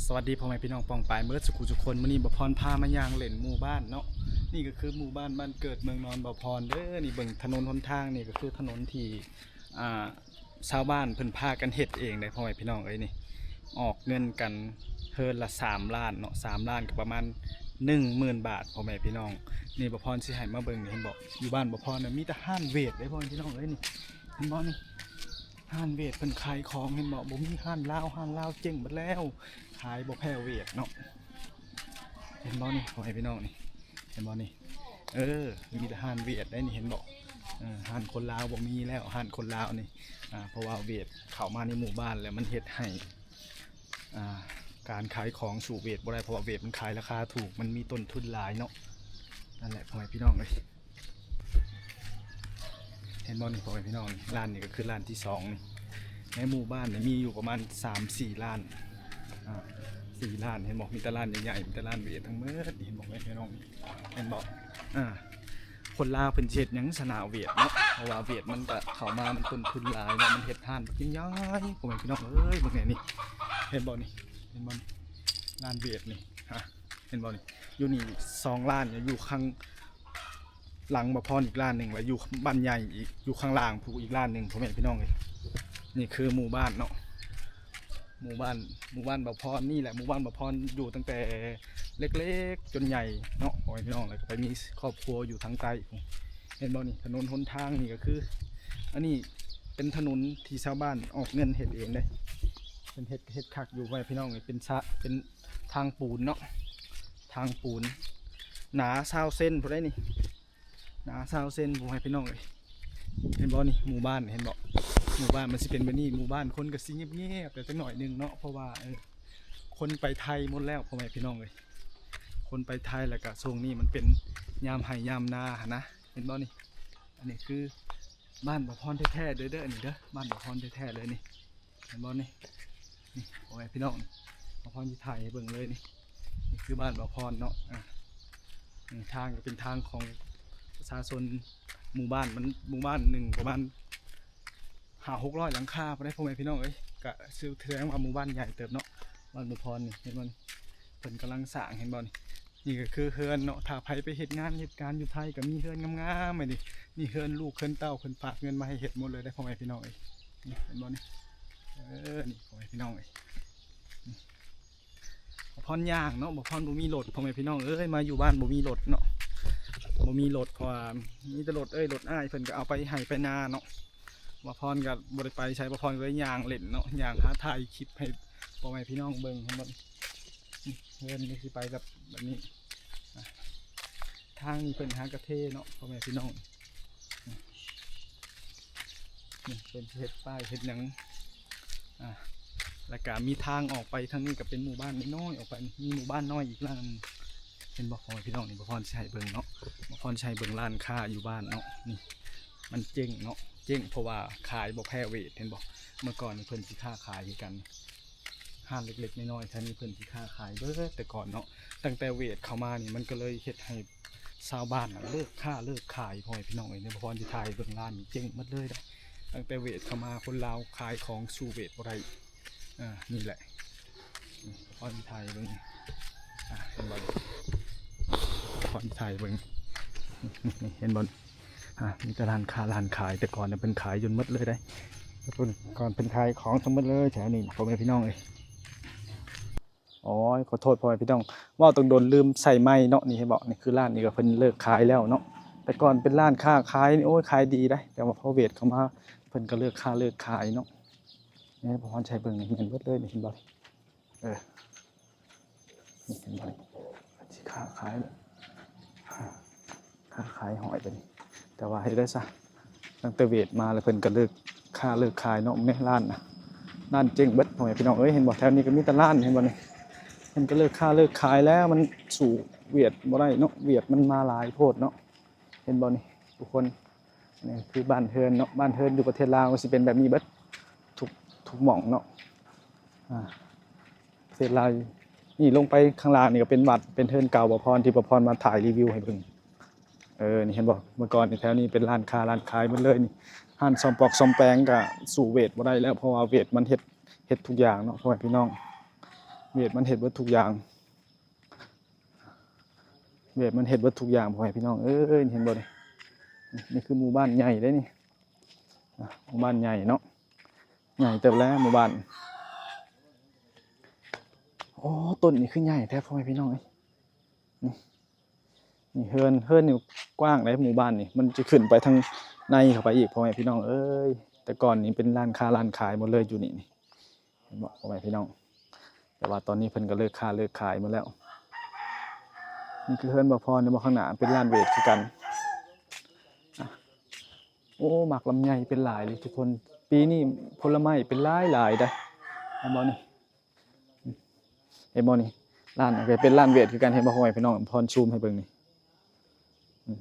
ສະຫວັດດີພໍ່ແມ່ພີ່ນ້ອງປ້ອງປາຍເໝິດສຸຂູສຸຄົນ. ມື້ນີ້ບ່າວພອນພາມາຍ່າງເຫຼັ້ນໝູ່ບ້ານເນາະ. ນີ້ກໍຄືໝູ່ບ້ານ ບ້ານເກີດເມືອງນອນບ່າວພອນເດີ. ນີ້ເບິ່ງຖະໜົນຫົນທາງ ນີ້ກໍຄືຖະໜົນທີ່ ອ່າ ຊາວບ້ານເພິ່ນພາກັນເຮັດເອງເດ້ພໍ່ແມ່ພີ່ນ້ອງເອີຍ. ນີ້ອອກເງິນກັນເຮືອນລະສາມລ້ານເນາະ, ສາມລ້ານກໍປະມານໜຶ່ງໝື່ນບາດ ພໍ່ແມ່ພີ່ນ້ອງ. ນີ້ບ່າວພອນຊິໃຫ້ມາເບິ່ງ ນີ້ເຫັນບໍ່? ຢູ່ບ້ານບ່າວພອນນະ ມີແຕ່ຮ້ານເວດເດ້ພໍ່ແມ່ພີ່ນ້ອງເອີຍ. ນີ້ເຫັນບໍ່ນີ້? ຮ້ານເວດເພິ່ນຂາຍຂອງ ເຫັນບໍ່? ບໍ່ມີຮ້ານລາວ, ຮ້ານລາວເຈັງເບິດແລ້ວ, ຂາຍບໍ່ແພ້ເວດເນາະ. ເຫັນບໍ່ນີ້ ພໍ່ແມ່ພີ່ນ້ອງນີ້ ເຫັນບໍ່ນີ້? ເອີ ມີແຕ່ຮ້ານຫວຽດໄດ໋ນີ້ ເຫັນບໍ່? ເອີ ຮ້ານຄົນລາວບໍ່ມີແລ້ວ ຮ້ານຄົນລາວນີ້ ອ່າ ເພາະວ່າຫວຽດເຂົ້າມາໃນໝູ່ບ້ານແລ້ວ ມັນເຮັດໃຫ້ ອ່າ ການຂາຍຂອງສູ້ຫວຽດບໍ່ໄດ້ ເພາະວ່າຫວຽດມັນຂາຍລາຄາຖືກ ມັນມີຕົ້ນທຶນຫຼາຍເນາະ. ນັ້ນແຫຼະ ພໍ່ແມ່ພີ່ນ້ອງເອີຍ ເຫັນບໍ່ນີ້ ພໍ່ແມ່ພີ່ນ້ອງ? ນີ້ ຮ້ານນີ້ກໍຄືຮ້ານທີສອງນີ້ ໃນໝູ່ບ້ານນີ້ມີຢູ່ປະມານສາມສີ່ຮ້ານ ອ່າ ສີ່ຮ້ານ ເຫັນບໍ່? ມີແຕ່ຮ້ານໃຫຍ່ໆ ມີແຕ່ຮ້ານຫວຽດທັງໝົດ ເຫັນບໍ່ ພໍ່ແມ່ພີ່ນ້ອງ? ເຫັນບໍ່? ອ່າ ຄົນລາວເພິ່ນຊິເຮັດຫຍັງຊະນະຫວຽດເນາະ ເພາະວ່າຫວຽດມັນກະເຂົ້າມາ ມັນຕົ້ນທຶນຫຼາຍເນາະ ມັນເຮັດຮ້ານບັກໃຫຍ່ໆ ພໍ່ແມ່ພີ່ນ້ອງເອີຍ. ເບິ່ງແດ່ນີ້ ເຫັນບໍ່ນີ້? ເຫັນບໍ່ນີ້? ຮ້ານຫວຽດນີ້ ຮະ ເຫັນບໍ່ນີ້? ຢູ່ນີ້ສອງຮ້ານ ຢູ່ຂ້າງ ຫຼັງບ່າວພອນອີກລ້ານໜຶ່ງ ແລ້ວຢູ່ບ້ານໃຫຍ່ອີກ ຢູ່ຂ້າງລ່າງພຸ້ນອີກລ້ານໜຶ່ງ ພໍ່ແມ່ພີ່ນ້ອງເອີຍ. ນີ້ຄືໝູ່ບ້ານເນາະ ໝູ່ບ້ານ ໝູ່ບ້ານບ່າວພອນນີ້ແຫຼະ ໝູ່ບ້ານບ່າວພອນຢູ່ຕັ້ງແຕ່ເລັກໆຈົນໃຫຍ່ເນາະ ພໍ່ແມ່ພີ່ນ້ອງ. ແລ້ວກໍໄປມີຄອບຄົວຢູ່ທາງໃຕ້ພຸ້ນ ເຫັນບໍ່ນີ້? ຖະໜົນຫົນທາງນີ້ກໍຄື ອັນນີ້ເປັນຖະໜົນທີ່ຊາວບ້ານອອກເງິນເຮັດເອງເດ້ ເພິ່ນເຮັດ ເຮັດຄັກຢູ່ ພໍ່ແມ່ພີ່ນ້ອງເອີຍ. ເປັນສະ ເປັນ ທາງປູນເນາະ ທາງປູນ ໜາຊາວເຊັນພຸ້ນໃດ໋ນີ້ ໜາຊາວເຊັນພຸ້ນ ພໍ່ແມ່ພີ່ນ້ອງເອີຍ. ເຫັນບໍ່ນີ້? ໝູ່ບ້ານ ເຫັນບໍ່? ໝູ່ບ້ານມັນຊິເປັນແບບນີ້ ໝູ່ບ້ານຄົນກໍຊິງຽບໆແຕ່ຈັກໜ້ອຍໜຶ່ງເນາະ ເພາະວ່າ ເອີ ຄົນໄປໄທໝົດແລ້ວ ພໍ່ແມ່ພີ່ນ້ອງເອີຍ ຄົນໄປໄທ. ແລ້ວກໍຊ່ວງນີ້ມັນເປັນຍາມໄຮ່ຍາມນາຫັ້ນນະ ເຫັນບໍ່ນີ້? ອັນນີ້ຄື ບ້ານບ່າວພອນແທ້ໆເດີ ເດີ ອັນນີ້ເດີ ບ້ານບ່າວພອນແທ້ໆເລີຍນີ້ ເຫັນບໍ່ນີ້? ນີ້ ພໍ່ແມ່ພີ່ນ້ອງ ບ່າວພອນຊິຖ່າຍໃຫ້ເບິ່ງເລີຍນີ້ ນີ້ຄືບ້ານບ່າວພອນເນາະ. ອ່າ ນີ້ທາງກໍເປັນທາງຂອງປະຊາຊົນໝູ່ບ້ານ ມັນ ໝູ່ບ້ານໜຶ່ງປະມານຫ້າຫົກຮ້ອຍຫຼັງຄາພຸ້ນໃດ໋ ພໍ່ແມ່ພີ່ນ້ອງເອີຍ. ກະຊື່ ສະແດງວ່າໝູ່ບ້ານໃຫຍ່ເຕີບເນາະ ບ້ານບ່າວພອນນີ້ ເຫັນບໍ່ນີ້? ເພິ່ນກຳລັງສ້າງ ເຫັນບໍ່ນີ້? ນີ້ກໍຄືເຮືອນເນາະ ຖ້າໃຜໄປເຮັດງານເຮັດການຢູ່ໄທກໍມີເຮືອນງາມໆ ແບບນີ້. ນີ້ເຮືອນລູກເຮືອນເຕົ້າ ເພິ່ນຝາກເງິນມາໃຫ້ເຮັດໝົດເລີຍເດ້ ພໍ່ແມ່ພີ່ນ້ອງເອີຍ. ນີ້ເຫັນບໍ່ນີ້? ເອີ ນີ້ພໍ່ແມ່ພີ່ນ້ອງເອີຍ ບ່າວພອນຍ່າງເນາະ ບ່າວພອນບໍ່ມີລົດ ພໍ່ແມ່ພີ່ນ້ອງເອີຍ. ມາຢູ່ບ້ານບໍ່ມີລົດເນາະ ບໍ່ມີລົດ ເພາະວ່າມີແຕ່ລົດເອີຍ ລົດອ້າຍເພິ່ນກໍເອົາໄປໄຮ່ໄປນາເນາະ. ບ່າວພອນກໍບໍ່ໄດ້ໄປໃສ ບ່າວພອນກໍເລີຍຍ່າງເຫຼັ້ນເນາະ ຍ່າງຫາຖ່າຍຄລິບໃຫ້ພໍ່ແມ່ພີ່ນ້ອງເບິ່ງ ເຫັນບໍ່? ເຮືອນນີ້ຊິໄປແບບ ແບບນີ້ ອ່າ ທາງນີ້ເພິ່ນຫາກະເທເນາະ ພໍ່ແມ່ພີ່ນ້ອງ. ນີ້ເພິ່ນຊິເຮັດປ້າຍເຮັດຫຍັງ ອ່າ ແລ້ວກະມີທາງອອກໄປທາງນີ້ ກໍເປັນໝູ່ບ້ານນ້ອຍໆອອກໄປ ມີໝູ່ບ້ານນ້ອຍອີກຫຼັງ ເຫັນບໍ່ ພໍ່ແມ່ພີ່ນ້ອງ? ນີ້ບ່າວພອນຊິໃຫ້ເບິ່ງເນາະ ບ່າວພອນຊິໃຫ້ເບິ່ງຮ້ານຄ້າຢູ່ບ້ານເນາະ. ນີ້ມັນເຈັງເນາະ ເຈັງ ເພາະວ່າຂາຍບໍ່ແພ້ເວດ ເຫັນບໍ່? ເມື່ອກ່ອນນີ້ເພິ່ນຊິຄ້າຂາຍຄືກັນ ຮ້ານເລັກໆນ້ອຍໆ ແຖວນີ້ເພິ່ນຊິຄ້າຂາຍເບິດແຕ່ກ່ອນເນາະ. ຕັ້ງແຕ່ຫວຽດເຂົ້າມານີ້ ມັນກໍເລີຍເຮັດໃຫ້ຊາວບ້ານນະເລີກຄ້າເລີກຂາຍ ພໍ່ແມ່ພີ່ນ້ອງເອີຍ. ນີ້ບ່າວພອນຊິຖ່າຍເບິ່ງ ຮ້ານນີ້ເຈັງໝົດເລີຍເດ້ ຕັ້ງແຕ່ຫວຽດເຂົ້າມາ ຄົນລາວຂາຍຂອງສູ້ຫວຽດບໍ່ໄດ້. ອ່າ ນີ້ແຫຼະ ນີ້ ບ່າວພອນຊິຖ່າຍເບິ່ງ ອ່າ ເຫັນບໍ່? ບ່າວພອນຊິຖ່າຍເບິ່ງ ນີ້ ນີ້ ເຫັນບໍ່? ອ່າ ມີແຕ່ຮ້ານຄ້າຮ້ານຂາຍ ແຕ່ກ່ອນເພິ່ນຂາຍຈົນໝົດເລີຍເດ້ ແຕ່ເພິ່ນ ກ່ອນເພິ່ນຂາຍຂອງທັງໝົດເລີຍແຖວນີ້ ພໍ່ແມ່ພີ່ນ້ອງເອີຍ. ໂອ້ຍ ຂໍໂທດພໍ່ແມ່ພີ່ນ້ອງ ເວົ້າຕ້ອງດົນ ລືມໃສ່ໄມເນາະ. ນີ້ເຫັນບໍ່? ນີ້ຄືຮ້ານນີ້ກໍເພິ່ນເລີກຂາຍແລ້ວເນາະ ແຕ່ກ່ອນເປັນຮ້ານຄ້າຂາຍນີ້ ໂອ້ຍ ຂາຍດີໄດ໋ ແຕ່ວ່າພໍຫວຽດເຂົ້າມາ ເພິ່ນກໍເລີກຄ້າເລີກຂາຍເນາະ. ນີ້ ບ່າວພອນຊິໃຫ້ເບິ່ງ ນີ້ແມ່ນເບິດເລີຍ ນີ້ເຫັນບໍ່? ເອີ ນີ້ເຫັນບໍ່? ຊິຄ້າຂາຍ ຄ້າຂາຍຫອຍໄປນີ້ ແຕ່ວ່າເຮັດໄດ້ຊະ ຕັ້ງແຕ່ຫວຽດມາແລ້ວເພິ່ນກໍເລີກຄ້າເລີກຂາຍເນາະ. ແມ່ນຮ້ານນະ ຮ້ານເຈັງເບິດ ພໍ່ແມ່ພີ່ນ້ອງເອີຍ. ເຫັນບໍ່? ແຖວນີ້ກໍມີແຕ່ຮ້ານ ເຫັນບໍ່ນີ້? ເພິ່ນກໍເລີກຄ້າເລີກຂາຍແລ້ວ ມັນສູ້ຫວຽດບໍ່ໄດ້ເນາະ ຫວຽດມັນມາຫຼາຍໂພດເນາະ. ເຫັນບໍ່ນີ້ທຸກຄົນ? ນີ້ຄືບ້ານເຮືອນເນາະ ບ້ານເຮືອນຢູ່ປະເທດລາວກໍຊິເປັນແບບນີ້ເບິດ ທຸກ ທຸກໝ່ອງເນາະ ອ່າ ປະເທດລາວ. ນີ້ລົງໄປຂ້າງລ່າງນີ້ກໍເປັນວັດ ເປັນເຮືອນເກົ່າບ່າວພອນ ທີ່ບ່າວພອນມາຖ່າຍຣີວິວໃຫ້ເບິ່ງ. ເອີ ນີ້ເຫັນບໍ່? ເມື່ອກ່ອນນີ້ແຖວນີ້ເປັນຮ້ານຄ້າຮ້ານຂາຍໝົດເລີຍນີ້ ຮ້ານສ້ອມປອກສ້ອມແປງກໍສູ້ຫວຽດບໍ່ໄດ້ແລ້ວ ເພາະວ່າຫວຽດມັນເຮັດ ເຮັດທຸກຢ່າງເນາະ ພໍ່ແມ່ພີ່ນ້ອງ. ເວດມັນເຮັດເບິດທຸກຢ່າງ ເວດມັນເຮັດເບິດທຸກຢ່າງ ພໍ່ແມ່ພີ່ນ້ອງເອີຍ ເຫັນບໍ່ນີ້? ນີ້ຄືໝູ່ບ້ານໃຫຍ່ເດ້ນີ້ ອ່າ ໝູ່ບ້ານໃຫຍ່ເນາະ ໃຫຍ່ເຕີບແລ້ວໝູ່ບ້ານ. ໂອ້ ຕົ້ນນີ້ຄືໃຫຍ່ແທ້ ພໍ່ແມ່ພີ່ນ້ອງເອີຍ ນີ້ ນີ້ເຮືອນ ເຮືອນນີ້ກວ້າງເດ້ ໝູ່ບ້ານນີ້ ມັນຈະຂຶ້ນໄປທາງໃນເຂົ້າໄປອີກ ພໍ່ແມ່ພີ່ນ້ອງເອີຍ. ແຕ່ກ່ອນນີ້ເປັນຮ້ານຄ້າຮ້ານຂາຍໝົດເລີຍຢູ່ນີ້ ນີ້ ເຫັນບໍ່ ພໍ່ແມ່ພີ່ນ້ອງ? ແຕ່ວ່າຕອນນີ້ເພິ່ນກໍເລີກຄ້າເລີກຂາຍໝົດແລ້ວ. ນີ້ຄືເຮືອນບ່າວພອນ ເຫັນບໍ່ ຂ້າງໜ້າເປັນຮ້ານເວດຄືກັນ. ອ່ະ ໂອ້ ໝາກລຳໄຍເປັນຫຼາຍເລີຍທຸກຄົນ ປີນີ້ຜົນລະໄມ້ເປັນຫຼາຍໆໄດ໋ ເຫັນບໍ່ນີ້? ເຫັນບໍ່ນີ້? ຮ້ານກໍເປັນຮ້ານເວດຄືກັນ ເຫັນບໍ່ ພໍ່ແມ່ພີ່ນ້ອງ? ພອນຊູມໃຫ້ເບິ່ງນີ້ ອືມ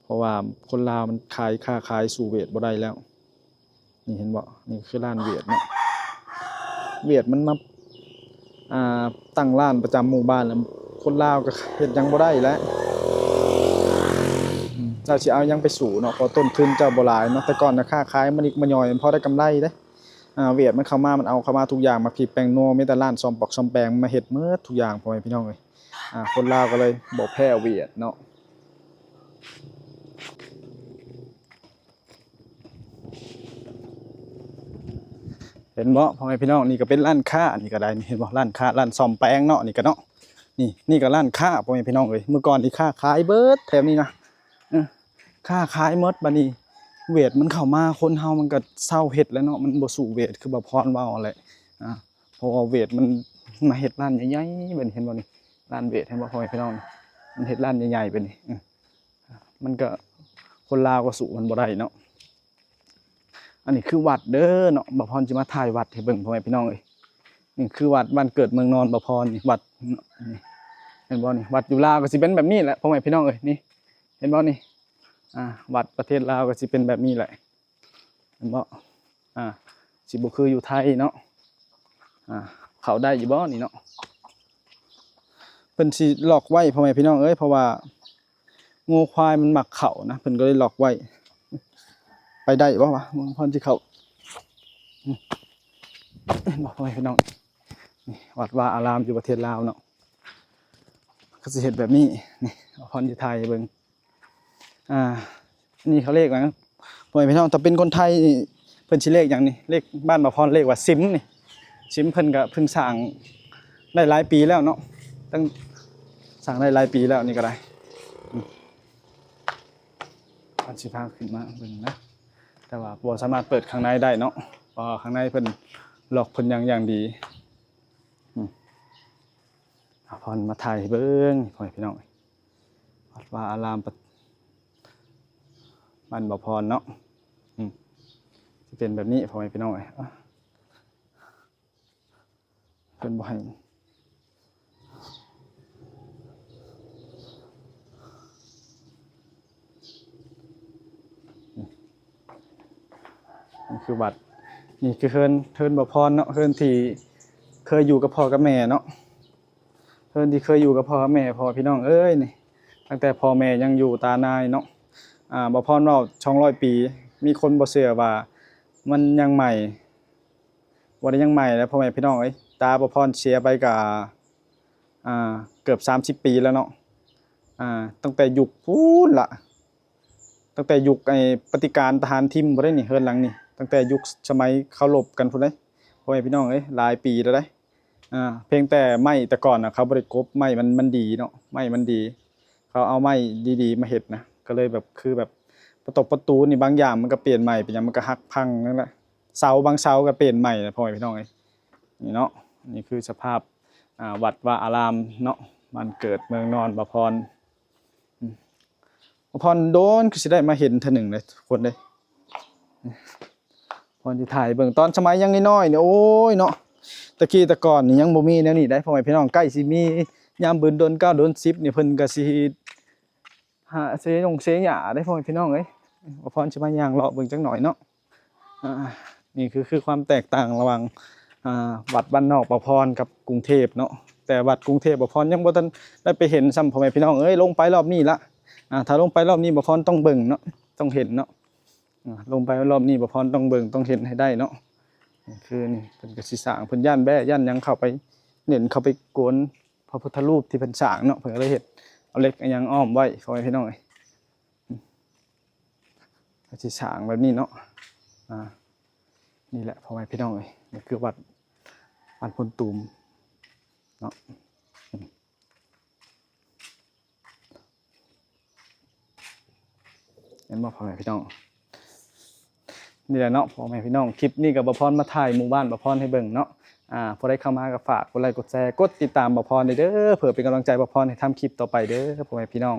ເພາະວ່າຄົນລາວມັນຂາຍ ຄ້າຂາຍສູ້ເວດບໍ່ໄດ້ແລ້ວ. ນີ້ເຫັນບໍ່? ນີ້ຄືຮ້ານເວດເນາະ ເວດມັນມາ ອ່າ ຕັ້ງຮ້ານປະຈຳໝູ່ບ້ານ ແລ້ວຄົນລາວກໍເຮັດຫຍັງບໍ່ໄດ້ແລ້ວ. ອືມ ເຈົ້າຊິເອົາຫຍັງໄປສູ້ເນາະ ເພາະຕົ້ນທຶນເຈົ້າບໍ່ຫຼາຍເນາະ. ແຕ່ກ່ອນນະ ຄ້າຂາຍມານິກມາຍ່ອຍ ພໍໄດ້ກຳໄລເດ້. ອ່າ ຫວຽດມັນເຂົ້າມາ ມັນເອົາເຂົ້າມາທຸກຢ່າງ ໝາກພິກແປ້ງນົວ ມີແຕ່ຮ້ານສ້ອມປອກສ້ອມແປງມາເຮັດໝົດທຸກຢ່າງ ພໍ່ແມ່ພີ່ນ້ອງເອີຍ. ອ່າ ຄົນລາວກໍເລີຍບໍ່ແພ້ຫວຽດເນາະ. ເຫັນບໍ່ ພໍ່ແມ່ພີ່ນ້ອງ? ນີ້ກໍເປັນຮ້ານຄ້າ ນີ້ກໍໄດ້ ນີ້ເຫັນບໍ່? ຮ້ານຄ້າ ຮ້ານສ້ອມແປງເນາະ ນີ້ກໍເນາະ. ນີ້ ນີ້ກໍຮ້ານຄ້າ ພໍ່ແມ່ພີ່ນ້ອງເອີຍ. ເມື່ອກ່ອນນີ້ຄ້າຂາຍເບິດແຖວນີ້ນະ ເອີ ຄ້າຂາຍໝົດ. ບັດນີ້ຫວຽດມັນເຂົ້າມາ ຄົນເຮົາມັນກໍເຊົາເຮັດແລ້ວເນາະ ມັນບໍ່ສູ້ຫວຽດ ຄືບ່າວພອນເວົ້າຫັ້ນແຫຼະ. ອ່າ ເພາະວ່າຫວຽດມັນມາເຮັດຮ້ານໃຫຍ່ໆ ແບບນີ້ ເຫັນບໍ່ນີ້? ຮ້ານຫວຽດ ເຫັນບໍ່ ພໍ່ແມ່ພີ່ນ້ອງ? ມັນເຮັດຮ້ານໃຫຍ່ໆແບບນີ້ ເອີ ມັນກໍ ຄົນລາວກໍສູ້ມັນບໍ່ໄດ້ເນາະ. ອັນນີ້ຄືວັດເດີເນາະ ບ່າວພອນຊິມາຖ່າຍວັດໃຫ້ເບິ່ງ ພໍ່ແມ່ພີ່ນ້ອງເອີຍ. ນີ້ຄືວັດບ້ານເກີດເມືອງນອນບ່າວພອນນີ້ ວັດເນາະ ນີ້ ເຫັນບໍ່ນີ້? ວັດຢູ່ລາວກໍຊິເປັນແບບນີ້ແຫຼະ ພໍ່ແມ່ພີ່ນ້ອງເອີຍ. ນີ້ ເຫັນບໍ່ນີ້? ອ່າ ວັດປະເທດລາວກໍຊິເປັນແບບນີ້ແຫຼະ ເຫັນບໍ່? ອ່າ ຊິບໍ່ຄືຢູ່ໄທເນາະ. ອ່າ ເຂົ້າໄດ້ຢູ່ບໍ່ນີ້ເນາະ? ເພິ່ນຊິລັອກໄວ້ ພໍ່ແມ່ພີ່ນ້ອງເອີຍ ເພາະວ່າງົວຄວາຍມັນມັກເຂົ້ານະ ເພິ່ນກໍເລີຍລັອກໄວ້. ໄປໄດ້ບໍ່ວະ? ເບິ່ງພອນຊິເຂົ້າ ອືມ ເຫັນບໍ່ ພໍ່ແມ່ພີ່ນ້ອງ? ນີ້ວັດວາອາລາມຢູ່ປະເທດລາວເນາະ ກໍຊິເຮັດແບບນີ້. ນີ້ ພອນຊິຖ່າຍໃຫ້ເບິ່ງ. ອ່າ ນີ້ເຂົາເອີ້ນຫຍັງ ພໍ່ແມ່ພີ່ນ້ອງ? ຖ້າເປັນຄົນໄທນີ້ ເພິ່ນຊິເອີ້ນຫຍັງນີ້? ເອີ້ນ ບ້ານບ່າວພອນເອີ້ນວ່າສິມນີ້ ສິມ. ເພິ່ນກໍເພິ່ງສ້າງໄດ້ຫຼາຍປີແລ້ວເນາະ ຕັ້ງ ສ້າງໄດ້ຫຼາຍປີແລ້ວ ນີ້ກໍໄດ້. ອືມ ອັນຊິພາຂຶ້ນມາເບິ່ງນະ ແຕ່ວ່າບໍ່ສາມາດເປີດຂ້າງໃນໄດ້ເນາະ ເພາະວ່າຂ້າງໃນເພິ່ນລັອກເພິ່ນຫຍັງຢ່າງດີ. ອືມ ບ່າວພອນມາຖ່າຍໃຫ້ເບິ່ງ ພໍ່ແມ່ພີ່ນ້ອງ ວັດວາອາລາມ ປະ ບ້ານບ່າວພອນເນາະ. ອືມ ຊິເປັນແບບນີ້ ພໍ່ແມ່ພີ່ນ້ອງເອີຍ. ອ່າ ເພິ່ນບໍ່ໃຫ້ ນີ້ຄືວັດ ນີ້ຄືເຮືອນ ເຮືອນບ່າວພອນເນາະ ເຮືອນທີ່ເຄີຍຢູ່ກັບພໍ່ກັບແມ່ເນາະ ເຮືອນທີ່ເຄີຍຢູ່ກັບພໍ່ກັບແມ່. ພໍ່ແມ່ພີ່ນ້ອງເອີຍ ນີ້ ຕັ້ງແຕ່ພໍ່ແມ່ຍັງຢູ່ຕານາຍເນາະ. ອ່າ ບ່າວພອນເວົ້າສອງຮ້ອຍປີ ມີຄົນບໍ່ເຊື່ອວ່າມັນຍັງໃໝ່. ບໍ່ໄດ້ຍັງໃໝ່ແລ້ວ ພໍ່ແມ່ພີ່ນ້ອງເອີຍ ຕາບ່າວພອນເສຍໄປກະ ອ່າ ເກືອບສາມສິບປີແລ້ວເນາະ. ອ່າ ຕັ້ງແຕ່ຍຸກພຸ້ນລະ ຕັ້ງແຕ່ຍຸກໄອ້ປະຕິການທະຫານທິມພຸ້ນເດ້ນີ້ ເຮືອນຫຼັງນີ້ ຕັ້ງແຕ່ຍຸກສະໄໝເຄົາລົບກັນພຸ້ນເດ້ ພໍ່ແມ່ພີ່ນ້ອງເອີຍ ຫຼາຍປີແລ້ວເດ້. ອ່າ ພຽງແຕ່ໄມ້ແຕ່ກ່ອນນະ ເຂົາບໍ່ໄດ້ກົບ ໄມ້ມັນ ມັນດີເນາະ ໄມ້ມັນດີ ເຂົາເອົາໄມ້ດີໆມາເຮັດນະ ກໍເລີຍແບບ ຄືແບບປະຕົກປະຕູນີ້ ບາງຢ່າງມັນກໍປ່ຽນໃໝ່ ເປັນຫຍັງມັນກໍຫັກພັງນັ້ນແຫຼະ. ເສົາບາງເສົາກໍປ່ຽນໃໝ່ນະ ພໍ່ແມ່ພີ່ນ້ອງເອີຍ ນີ້ເນາະ. ນີ້ຄືສະພາບ ອ່າ ວັດວາອາລາມເນາະ ບ້ານເກີດເມືອງນອນບ່າວພອນ. ອືມ ບ່າວພອນໂດນຄືຊິໄດ້ມາເຫັນເທື່ອໜຶ່ງເດ້ທຸກຄົນເດ້. ພອນຊິຖ່າຍເບິ່ງຕອນສະໄໝຍັງນ້ອຍໆນີ້ ໂອ້ຍເນາະ ແຕ່ກີ້ແຕ່ກ່ອນນີ້ຍັງບໍ່ມີແນວນີ້ໄດ໋ ພໍ່ແມ່ພີ່ນ້ອງ. ໃກ້ຊິມີຍາມບຸນເດືອນເກົ້າເດືອນສິບນີ້ ເພິ່ນກໍຊິຫາເສຍົງເສຫຍ້າໄດ໋ ພໍ່ແມ່ພີ່ນ້ອງເອີຍ. ບ່າວພອນຊິມາຍ່າງເລາະເບິ່ງຈັກໜ້ອຍເນາະ. ອ່າ ນີ້ຄື ຄືຄວາມແຕກຕ່າງລະຫວ່າງ ອ່າ ວັດບ້ານນອກບ່າວພອນກັບກຸງເທບເນາະ. ແຕ່ວັດກຸງເທບບ່າວພອນຍັງບໍ່ທັນໄດ້ໄປເຫັນຊ້ຳ ພໍ່ແມ່ພີ່ນ້ອງເອີຍ. ລົງໄປລອບນີ້ລະ ອ່າ ຖ້າລົງໄປລອບນີ້ບ່າວພອນຕ້ອງເບິ່ງເນາະ ຕ້ອງເຫັນເນາະ. ອ່າ ລົງໄປລອບນີ້ບ່າວພອນຕ້ອງເບິ່ງ ຕ້ອງເຫັນໃຫ້ໄດ້ເນາະ. ຄືນີ້ເພິ່ນກໍຊິສ້າງ ເພິ່ນຢ້ານແບ້ຢ້ານຫຍັງເຂົ້າໄປ ເນັ້ນເຂົ້າໄປໂກນພະພຸດທະຮູບທີ່ເພິ່ນສ້າງເນາະ ເພິ່ນກໍເລີຍເຮັດເອົາເຫຼັກອີ່ຫຍັງອ້ອມໄວ້ ພໍ່ແມ່ພີ່ນ້ອງເອີຍ. ກໍຊິສ້າງແບບນີ້ເນາະ ອ່າ ນີ້ແຫຼະ ພໍ່ແມ່ພີ່ນ້ອງເອີຍ ນີ້ຄືວັດ ວັດໂພນຕູມເນາະ. ເຫັນບໍ່ພໍ່ແມ່ພີ່ນ້ອງ? ນີ້ແຫຼະເນາະພໍ່ແມ່ພີ່ນ້ອງ ຄລິບນີ້ກໍບ່າວພອນມາຖ່າຍໝູ່ບ້ານບ່າວພອນໃຫ້ເບິ່ງເນາະ. ອ່າ ຜູ້ໃດເຂົ້າມາກໍຝາກກົດໄລກົດແຊ ກົດຕິດຕາມບ່າວພອນເດີ ເພື່ອເປັນກຳລັງໃຈບ່າວພອນໃຫ້ທຳຄລິບຕໍ່ໄປເດີ ພໍ່ແມ່ພີ່ນ້ອງ.